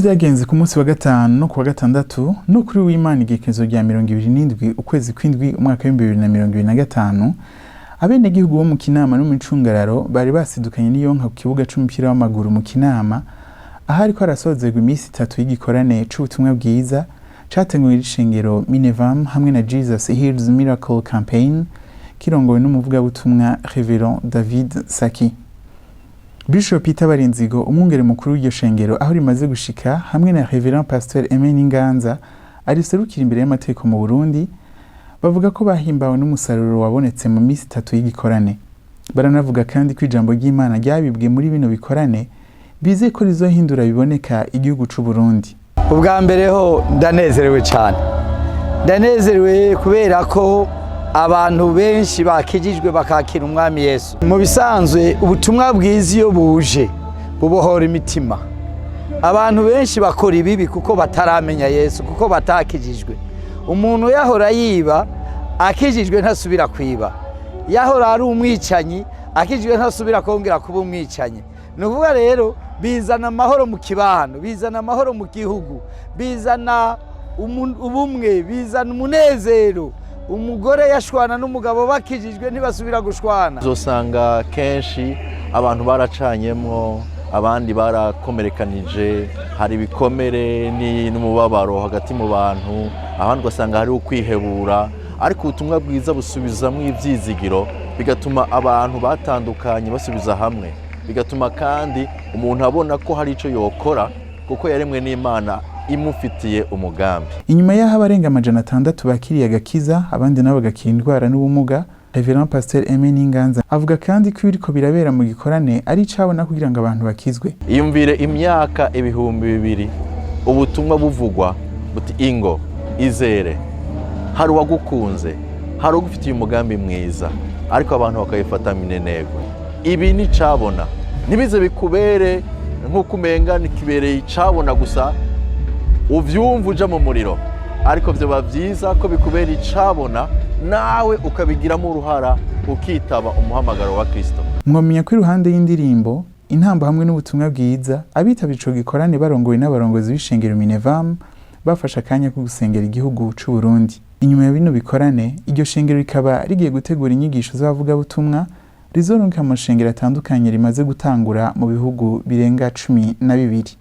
Vyagenze ku munsi wa gatanu no ku wa gatandatu no kuri w'Imana, igekezo rya 27 ukwezi kw'indwi umwaka w'2025, abenegihugu bo mu Kinama no mu Icungararo bari basidukanye n'iyonka ku kibuga c'umupira w'amaguru mu Kinama, ahariko harasozerwa iminsi 3 y'igikorane c'ubutumwa bwiza categuwe n'ishengero Minevam hamwe na Jesus Heals Miracle Campaign, kirongowe n'umuvugabutumwa Reverend David Saki. Bishop Peter Barinzigo, umwungere mukuru w'iryo shengero aho rimaze gushika, hamwe na Reverend Pasteur Aimé Ninganza ariserukira imbere y'amategeko mu Burundi, bavuga ko bahimbawe n'umusaruro wabonetse mu minsi 3 y'igikorane. Baranavuga kandi ko ijambo ry'Imana ryabibwe muri bino bikorane bizeye ko rizohindura biboneka igihugu c'u Burundi. Ubwa mbere ho ndanezerewe cyane, ndanezerewe kubera ko abantu benshi bakijijwe, bakakira Umwami Yesu. Mu bisanzwe ubutumwa bwiza iyo buje bubohora imitima. Abantu benshi bakora ibibi kuko bataramenya Yesu, kuko batakijijwe. Umuntu yahora yiba, akijijwe ntasubira kwiba. Yahora ari umwicanyi, akijijwe ntasubira kongera kuba umwicanyi. Ni ukuvuga rero bizana amahoro mu kibano, bizana amahoro mu gihugu, bizana ubumwe, bizana umunezero. Umugore yashwana n'umugabo, bakijijwe ntibasubira gushwana. Uzosanga kenshi abantu baracanyemwo, abandi barakomerekanije, hari ibikomere n'umubabaro hagati mu bantu, abandi ugasanga hari ukwihebura. Ariko ubutumwa bwiza busubizamwo ivyizigiro, bigatuma abantu batandukanye basubiza hamwe, bigatuma kandi umuntu abona ko hari ico yokora kuko yaremwe n'Imana imufitiye umugambi. Inyuma y'aho abarenga 600 bakiriye agakiza, abandi nabo bagakira indwara n'ubumuga, Reverend Pasteur Aimé Ninganza avuga kandi ko ibiriko birabera mu gikorane ari icabona kugira ngo abantu bakizwe. Iyumvire imyaka 2000 ubutumwa buvugwa buti: "Ingo izere, hari uwagukunze, hari ugufitiye umugambi mwiza", ariko abantu bakabifata minenegwe. Ibi ni icabona, ntibize bikubere nk'uko umenga kibereye icabona gusa uvyumva uja mu muriro, ariko vyoba vyiza ko bikubera icabona nawe ukabigiramo uruhara, ukitaba umuhamagaro wa Kristo. Mwomenya ko iruhande y'indirimbo, intambo hamwe n'ubutumwa bwiza, abitaba ico gikorane barongowe n'abarongozi b'ishengero Minevam bafashe akanya ko gusengera igihugu c'u Burundi. Inyuma ya bino bikorane, iryo shengero rikaba rigiye gutegura inyigisho z'abavugabutumwa rizorunka mu mashengero atandukanye rimaze gutangura mu bihugu birenga 12.